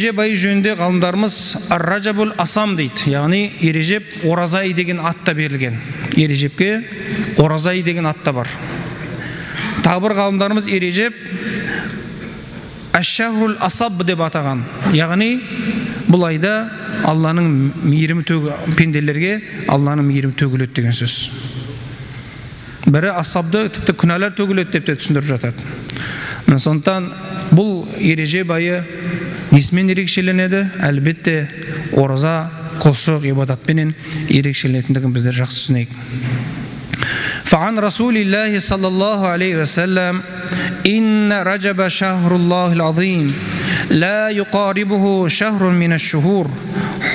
Ережеп айы жөнінде ғалымдарымыз Ар-Ражабул Асам дейді, яғни Ережеп ораза айы деген ат та берілген. Ережепке ораза айы деген ат та бар. Тағы бір ғалымдарымыз Ережеп Әш-Шахрул Асаб деп атаған, яғни бұл айда Алланың мейірімі пенделерге Алланың мейірімі төгіледі деген сөз. Бірі асабды тіпті күнәлар төгіледі деп те түсіндіріп жатады. Сондықтан бұл Ережеп айы несімен ерекшеленеді? Әлбетте ораза, құлшылық, ибадатпенен ерекшеленетіндігін біздер жақсы түсінейік. فعن رسول الله صلى الله عليه وسلم إن رجب شهر الله العظيم لا يقاربه شهر من الشهور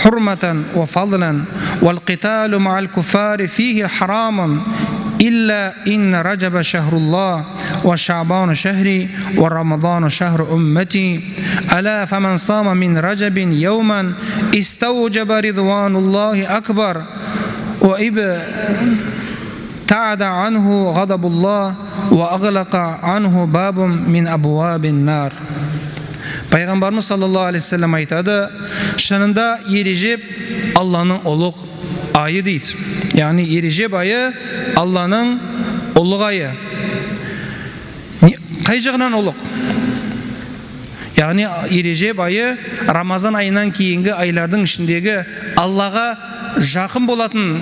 حرمة وفضلا والقتال مع الكفار فيه حرام إلا إن رجب شهر الله وشعبان شهري ورمضان شهر أمتي ألا فمن صام من رجب يوما استوجب رضوان الله أكبر وابتعد عنه غضب الله وأغلق عنه باب من أبواب النار. Пайғамбарымыз саллаллаху алейхи вассалам айтады, шынында Ережеп Алланың ұлық айы дейді. Яғни Ережеп айы Алланың ұлық айы. Қай жағынан ұлық? Яғни Ережеп айы Рамазан айынан кейінгі айлардың ішіндегі Аллаға жақын болатын,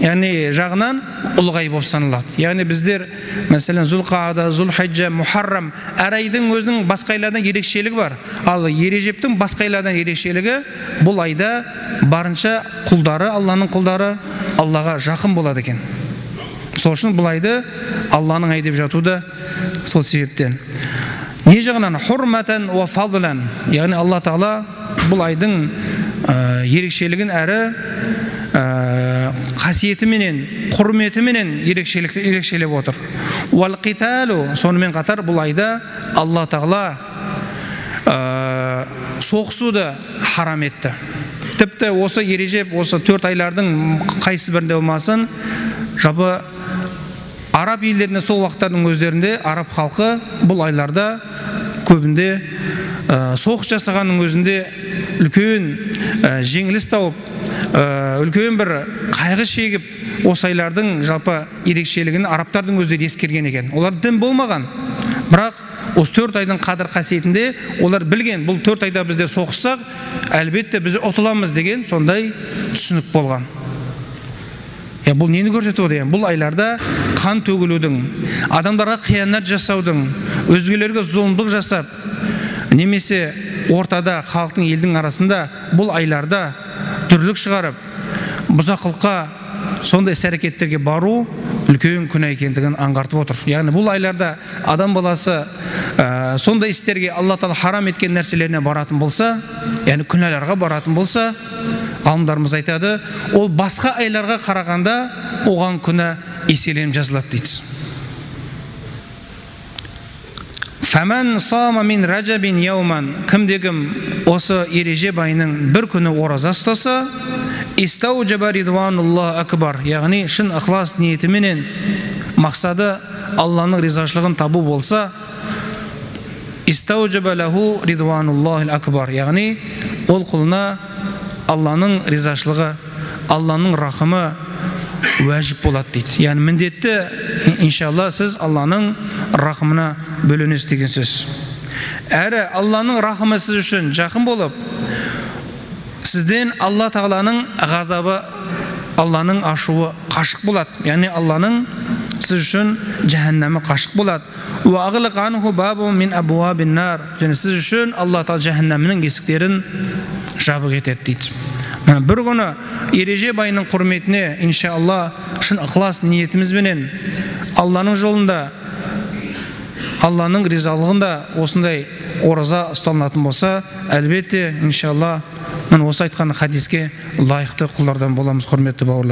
яғни жағынан ұлық ай болып саналады. Яғни біздер, мәселен, Зулқаада, Зулхиджа, Мухаррам, әр айдың өзінің басқа айлардан ерекшелігі бар. Ал Ережептің басқа айлардан ерекшелігі бұл айда барынша құлдары, Алланың құлдары Аллаға жақын болады екен. Сол үшін бұл айды Алланың айы деп жатуды сол себептен. Не жағынан? Хурматан уа фадлан. Яғни Алла Тағала бұл айдың ерекшелігін әрі қасиетіменен, құрметіменен ерекшелеп отыр. Уал қиталу, сонымен қатар бұл айда Алла Тағала соғысуды харам етті. Тіпті осы Ережеп, осы төрт айлардың қайсы бірінде болмасын, жалпы араб елдерінде сол уақыттардың өздерінде араб халқы бұл айларда көбінде соғыс жасағанның өзінде үлкен жеңіліс тауып, үлкен бір қайғы шегіп, осы айлардың жалпы ерекшелігін арабтардың өздері ескерген екен. Олар дін болмаған, бірақ осы төрт айдың қадір қасиетінде олар білген, бұл төрт айда біздер соғыссақ, әлбетте біз ұтыламыз деген сондай түсінік болған. Бұл нені көрсетіп отыр? Бұл айларда қан төгілудің, адамдарға қиянат жасаудың, өзгелерге зұлымдық жасап, немесе ортада халықтың, елдің арасында бұл айларда дүрлік шығарып, бұзақылыққа, сондай іс-әрекеттерге бару үлкен күнә екендігін аңғартып отыр. Яғни бұл айларда адам баласы сондай істерге Алла Тағала харам еткен нәрселеріне баратын болса, яғни күнәларға баратын болса, ғалымдарымыз айтады, ол басқа айларға қарағанда оған күнә еселеніп жазылады дейді. Фәмән сама мин ражабин яуман, кімде-кім осы Ережеп айының бір күні ораза ұстаса, истаужаба ридвануллах акбар, яғни шын ықылас ниетіменен мақсаты Алланың ризашылығын табу болса, истаужаба лаху ридвануллахил акбар, яғни ол құлына Алланың ризашылығы, Алланың рахымы уәжіп болады дейді. Яғни міндетті иншалла сіз Алланың рахымына бөленесіз деген сөз. Әрі Алланың рахымы сіз үшін жақын болып, сізден Алла Тағаланың ғазабы, Алланың ашуы қашық болады. Яғни Алланың сіз үшін жаһаннамы қашық болады. Уа ағлақ анху бабу мин абуабин нар. Және сіз үшін Алла Тағала жаһаннамның есіктерін жабық етеді дейді. Мына бір күні Ережеп айының құрметіне иншалла шын ықылас ниетімізбенен Алланың жолында, Алланың ризалығында осындай ораза ұсталынатын болса, әлбетте иншалла міне осы айтқан хадиске лайықты құлдардан боламыз, құрметті бауырлар.